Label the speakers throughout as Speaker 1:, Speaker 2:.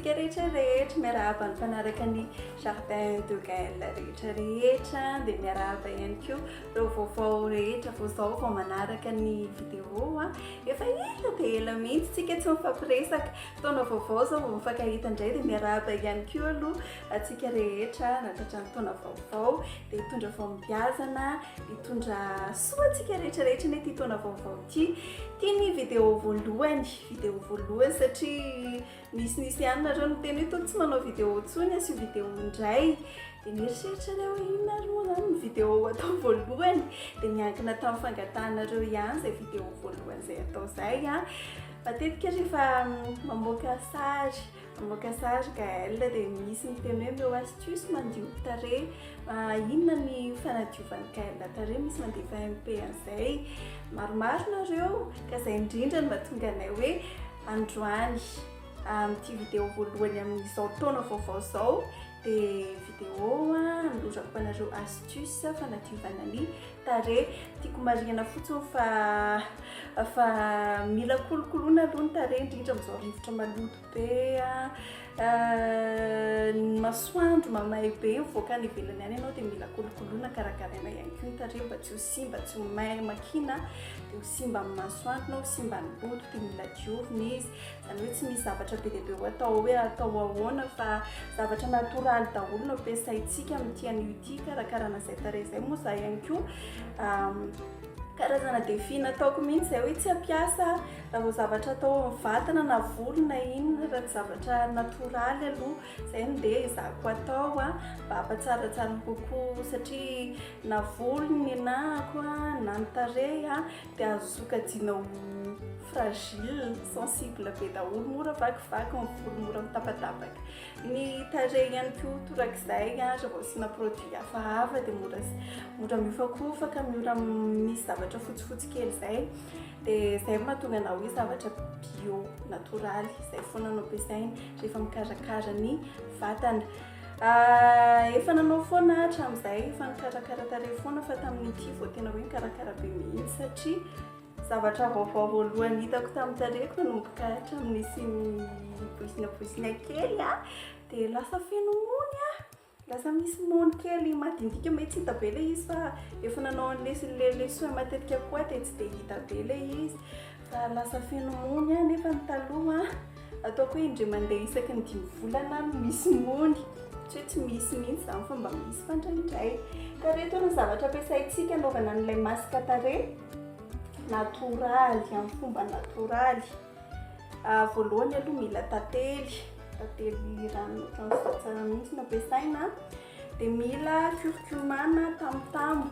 Speaker 1: antsika rehetra rehetra, miarahaba ny mpanaraka ny Jardin de Gaël rehetra rehetra, dia miarahaba ihany koa ireo vaovao rehetra vao izao vao manaraka ny vidéo. Efa ela dia ela mihitsy tsika tsy mifampiresaka, taona vaovao izao vao mifankahita indray, dia miarahaba ihany koa aloha antsika rehetra nahatratra ny taona vaovao, dia hitondra fahombiazana, hitondra soa antsika rehetra rehetra anie ity taona vaovao ity. Ity ny vidéo voalohany, vidéo voalohany satria nisinisy ihany nareo niteny hoe toa tsy manao vidéo intsony, asio vidéo indray. Dia nieritreritra aho hoe inona ary moa izany ny vidéo atao voalohany. Dia niankina tamin'ny fangatahanareo ihany izay vidéo voalohany izay atao izay. Matetika rehefa mamoaka sary, Mamoaka sary Gaëlle dia misy miteny hoe omeo astuce mandio tarehy, inona ny fanadiovan'i Gaëlle tarehy, misy mandefa MP an'izay, maromaro nareo ka izay indrindra no mahatonga anay hoe androany amin'ity vidéo voalohany amin'izao taona vaovao izao dia vidéo anolorako anareo astuce fanadiovana ny tarehy. Tiako marihana fotsiny fa fa mila kolokoloina aloha ny tarehy indrindra amin'izao rivotra maloto be a, ny masoandro mamay be mivoaka any ivelany any ianao dia mila kolokoloina karakaraina ihany koa ny tarehy mba tsy ho simba, tsy ho may makina dia ho simba amin'ny masoandro na ho simba ny loto dia mila diovina izy. Izany hoe tsy misy zavatra be dia be ho atao hoe atao ahoana fa zavatra natoraly daholo no ampiasaintsika amin'ity anio ity karakarana izay tarehy izay moa izaho ihany koa karazana défi nataoko mihitsy izay hoe tsy hampiasa raha vao zavatra atao amin'ny vatana na volo na inona raha tsy zavatra natoraly aloha izay no ndeha ezahako atao mba hampatsaratsara kokoa satria na volo ny nenahako na ny tarehy dia azo sokajiana ho fragile, sensible be daholo, mora vakivaky ny volo, mora mitapatapaka. Ny tarehy ihany koa torak'izay, raha vao asiana produit hafahafa dia mora mora mihofakofaka, mora misy zavatra fotsifotsy kely izay. Dia izay no mahatonga anà hoe zavatra bio, natoraly, izay foana no ampiasaina rehefa mikarakara ny vatana. Efa nanao foana aho hatramin'izay, efa nikarakara tarehy foana fa tamin'ity vao tena hoe nikarakara be mihitsy satria zavatra vaovao voalohany hitako tamin'ny tarehiko nanomboka hatramin'ny nisian'ny boisina boisina kely dia lasa feno mony aho, lasa misy mony kely madinidinika mety tsy hita be ilay izy fa efa nanao an'ilay le soin matetika koa dia tsy dia hita be ilay izy fa lasa feno mony aho nefa ny taloha ataoko hoe indray mandeha isaky ny dimy volana no misy mony, tsy hoe tsy misy mihitsy izany fa mba misy fa indraindray. Ka ireto ny zavatra ampiasaintsika anaovana an'ilay masque tarehy natoraly, amin'ny fomba natoraly. Voalohany aloha mila tantely, tantely rano ohatran'izao tsara mihitsy no ampiasaina, dia mila curcuma na tamotamo.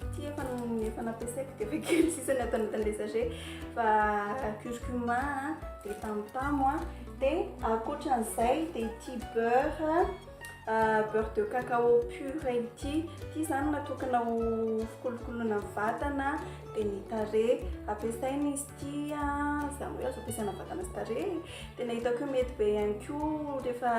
Speaker 1: Ity efa efa nampiasaiko dia efa kely sisa ny ato anatin'ilay sachet fa curcuma dia tamotamo dia ankoatran'izay dia ity beurre beurre de cacao pur ity, ity izany natokana ho fikolokoloana ny vatana dia ny tarehy ampiasaina izy ity izany hoe azo ampiasaina vatana sy tarehy. Tena hitako hoe mety be ihany koa rehefa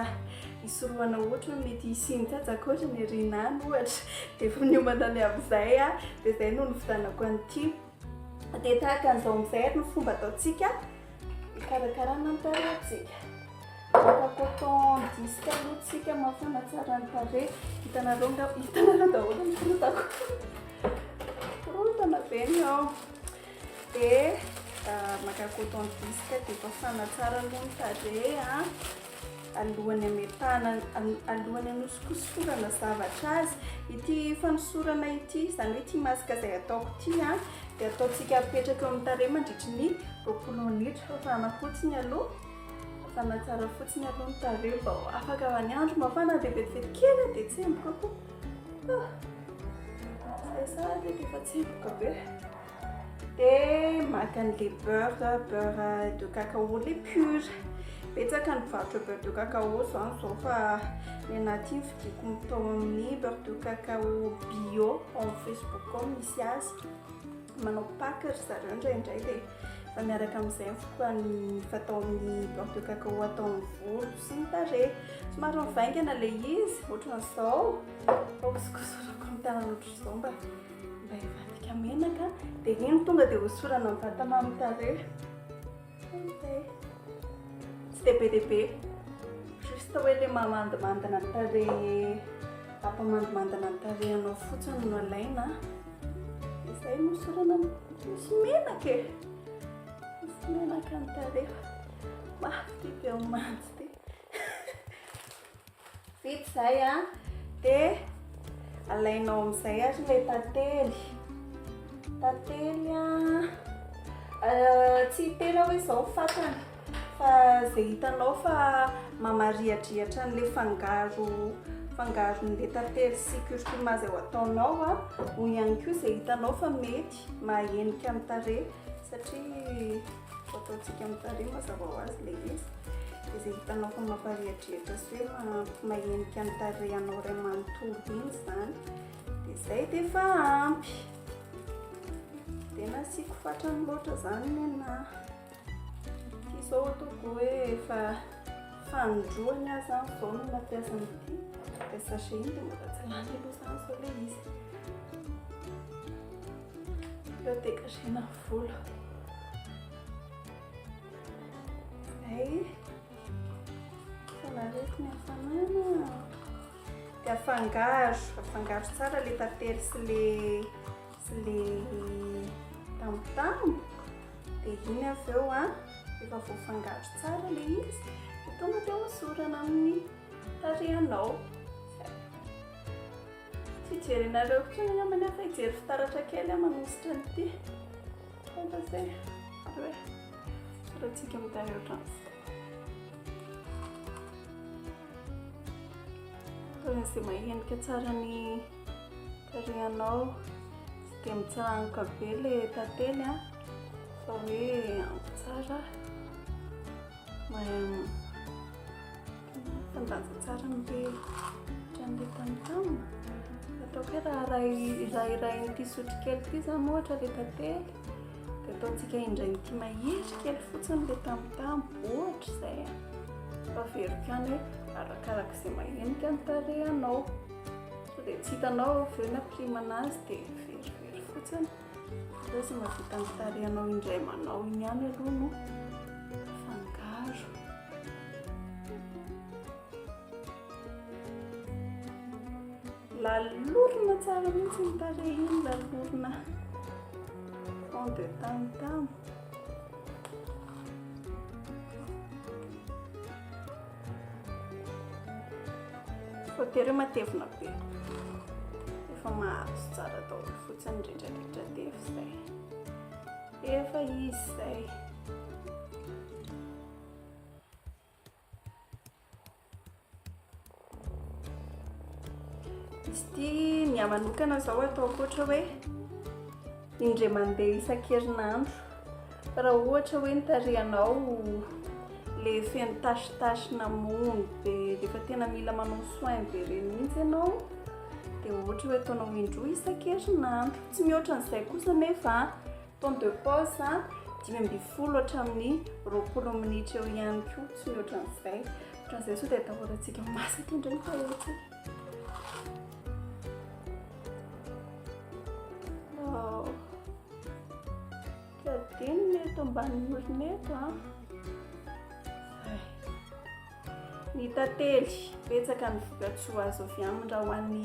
Speaker 1: hisorohana ohatra hoe mety hisian'ny tsatsaka ny aoriana any ohatra dia efa miomana ny amin'izay aho dia izay no nividianako an'ity. Dia tahaka an'izao amin'izay ary ny fomba ataontsika hikarakarana ny tarehintsika. Maka coton disque aloha tsika mafana tsara ny tarehy. Hitanareo angamba, hitanareo daholo ny korotako. Korotana be ny ao. Dia maka coton disque dia fafana tsara aloha ny tarehy a, alohan'ny hametahana, alohan'ny hanosokosorana zavatra azy. Ity fanosorana ity, izany hoe ity masque izay ataoko ity a, dia ataontsika apetraka eo amin'ny tarehy mandritry ny 20 minitra. Fafana fotsiny aloha, fafana tsara fotsiny aloha ny tarehy vao afaka ny andro mafana dia vetivety kely dia tsemboka koa. Izay sahady dia efa tsemboka be. Dia maka an'ilay beurre, beurre de cacao ilay pur. Betsaka ny mpivarotra beurre de cacao izany izao fa ny anahy ity novidiako tao amin'ny beurre de cacao bio ao amin'ny Facebook ao misy azy. Manao pack ry zareo indraindray dia efa miaraka amin'izay ny fatao amin'ny beurre de cacao atao amin'ny volo sy ny tarehy. Somary mivaingana ilay izy ohatran'izao. Hosokosorako amin'ny tanana ohatr'izao mba mba hivadika menaka dia iny tonga dia hosorana amin'ny vatana amin'ny tarehy. Izay. Tsy dia be dia be. Juste hoe le mahamandimandina ny tarehy, hampamandimandina ny tarehinao fotsiny no alaina. Izay no hosorana misy menaka e. Misy menaka ny tarehy. Mafy ity teo mantsy ity. Vita izay a, dia alainao amin'izay ary ilay tantely. Tantely a, tsy hiteny aho hoe izao ny fatany fa izay hitanao fa mamariadriatra an'ilay fangaro fangaron'ilay tantely sy curcuma izay ho ataonao a, hoy ihany koa izay hitanao fa mety mahahenika ny tarehy satria ho ataontsika amin'ny tarehy mazava ho azy ilay izy. Dia izay hitanao fa mampariadriatra sy hoe mahenika ny tarehinao iray manontolo iny izany. Dia izay dia efa ampy. Dia nasiako fatrany loatra izany nenaha. Ity izao ataoko hoe efa fanindroany aho izany izao no nampiasa an'ity. Ilay sachet iny dia mbola tsy lany aloha izany izao ilay izy. Aleo dégagena ny volo. Zay. Fanareko ny hafanana. Dia afangaro, afangaro tsara le tantely sy le sy le tamotamo. Dia iny avy eo a, efa voafangaro tsara le izy, dia tonga dia hosorana amin'ny tarehinao. Zay. Tsy hijery anareo intsony angamba aho fa hijery fitaratra kely aho manositra an'ity. Fantasy. Hoe ratsika mitahy ohatran'izao. Ataon'izay mahenika tsara ny tarehinao. Tsy dia mitsiranoka be ilay tantely a, fa hoe ampy tsara. Mifandanja tsara amin'ilay ohatran'ilay tamotamo. Ataoko hoe raha iray raha irain'ity sotrokely ity izany ohatra ilay tantely dia ataontsika indrain'ity mahery kely fotsiny ilay tamotamo ohatra izay a. Fa averiko ihany hoe arakaraka izay mahenika ny tarehinao. Sao dia tsy hitanao avy eo ny ampirimana azy dia verivery fotsiny. Aleo izay mahavita ny tarehinao indray manao iny ihany aloha no afangaro. Lalorina tsara mihitsy ny tarehy iny, lalorina fond de tamotamo. Voatery hoe matevina be. Efa mahazo tsara daholo fotsiny rehetrarehetra dia efa izay. Efa izy izay. Izy ity ny ahy manokana izao ataoko ohatra hoe indray mandeha isan-kerinandro. Fa raha ohatra hoe ny tarehinao le feno tache tache na mony be rehefa tena mila manao soin be ireny mihitsy ianao dia ohatra hoe ataonao indroa isan-kerinandro. Tsy mihoatra an'izay kosa nefa temps de pause 15 hatramin'ny 20 minitra eo ihany koa, tsy mihoatra an'izay. Ohatran'izay sao dia atahorantsika masaka indray ny tarehintsika. Wow. Tsy adino ny eto ambanin'ny orona eto an. Zay. Ny tantely, betsaka ny vokatsoa azo avy aminy raha ho an'ny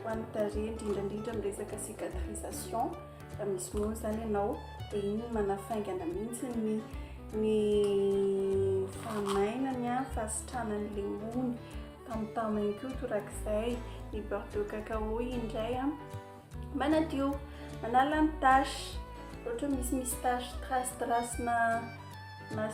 Speaker 1: ho an'ny tarehy, indrindra indrindra amin'ny resaka cicatrisation. Raha misy mony izany ianao dia iny no manafaingana mihitsy ny ny fahamainany, fahasitranan'ilay mony. Tamotamo ihany koa torak'izay. Ny beurre de cacao indray an. Manadio, manala ny tache, ohatra hoe misimisy tache trace trace na na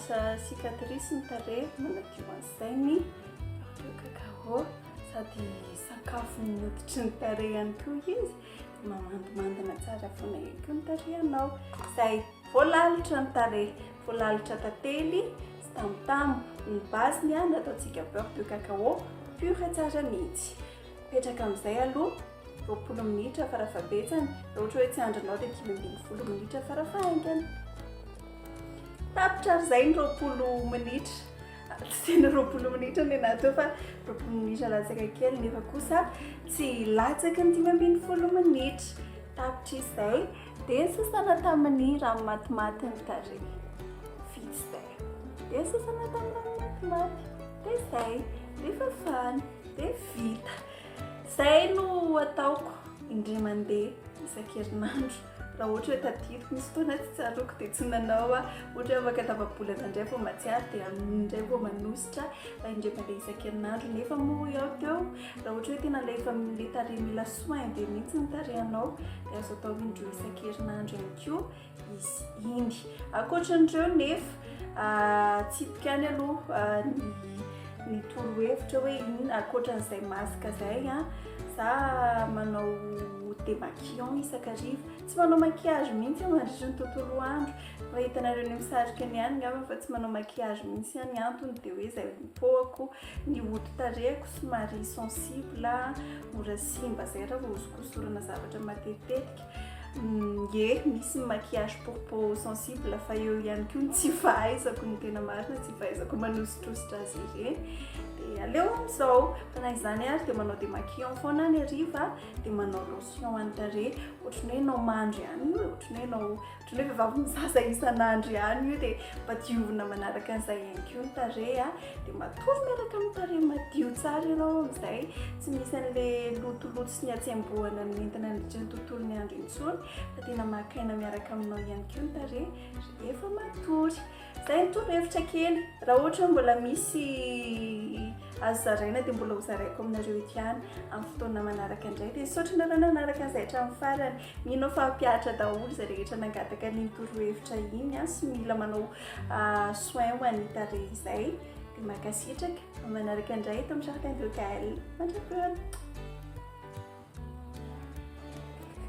Speaker 1: cicatrice ny tarehy, manadio an'izay ny beurre de cacao, sady sakafon'ny hoditry ny tarehy ihany koa izy, dia mamandimandina tsara foana ihany koa ny tarehinao. Izay, voalalotra ny tarehy, voalalotra tantely sy tamotamo, ny base-ny nataontsika beurre de cacao pur tsara mihitsy. Mipetraka amin'izay aloha 20 minitra farafahabetsany, raha ohatra hoe tsy andrinao dia 15 minitra farafahaingany. Tapitra ary izay ny 20 minitra. Tsy tena 20 minitra ny anahy teo fa 20 minitra latsaka kely nefa kosa tsy latsaky ny 15 minitra. Tapitra izay dia sasana tamin'ny rano matimaty ny tarehy. Vita izay. Dia sasana tamin'ny rano matimaty. Dia izay. Dia fafana, dia vita. Izay no ataoko indray mandeha isan-kerinandro. Raha ohatra hoe tadidiko, misy fotoana tsy tsaroako dia tsy nanao aho. Ohatra hoe afaka tapa-bolana indray vao mahatsiaro dia amin'iny indray vao manosotra. Fa indray mandeha isan-kerinandro nefa moa hoy aho teo, raha ohatra hoe tena ilay efa ilay tarehy mila soin be mihitsy ny tarehinao dia azo atao indroa isan-kerinandro ihany koa izy iny. Ankoatran'ireo nefa, tsipika ihany aloha ny ny torohevitra hoe inona ankoatran'izay masque izay an, za manao démaquillant isan-kariva, tsy manao maquillage mihitsy aho mandritra ny tontolo andro. Fa hitanareo ny misarika ny any angamba fa tsy manao maquillage mihitsy aho, ny antony dia hoe izay ny peau-ko, ny hodi-tarehiko somary sensible, mora simba izay raha vao hosokosorana zavatra matetitetika. Ie, misy ny maquillage pour peau sensible fa eo ihany koa ny tsy fahaizako ny tena marina, tsy fahaizako manosotrosotra azy ireny. Dia aleo amin'izao, fa na izany ary dia manao démaquillant foana aho ny hariva, dia manao lotion an'ny tarehy, ohatran'ny hoe enao mandry ihany io e, ohatran'ny hoe enao Ohatran'ny hoe vehivavy mizaza isan'andro ihany io dia mba diovina manaraka an'izay ihany koa ny tarehy a. Dia matory miaraka amin'ny tarehy madio tsara ianao amin'izay, tsy misy an'ilay lotoloto sy ny hatsembohana nentina nandritra ny tontolon'ny andro intsony fa tena maka aina miaraka aminao ihany koa ny tarehy rehefa matory. Izay ny torohevitra kely. Raha ohatra hoe mbola misy azo zaraina dia mbola ho zaraiko aminareo eto ihany amin'ny fotoana manaraka indray. Dia misaotra anareo nanaraka an'izay hatramin'ny farany. Mino aho fa hampihatra daholo izay rehetra nangataka an'iny torohevitra iny sy mila manao soin ho an'ny tarehy izay. Dia mankasitraka. Amin'ny manaraka indray eto amin'ny Jardin de Gaël. Mandra-pihaona.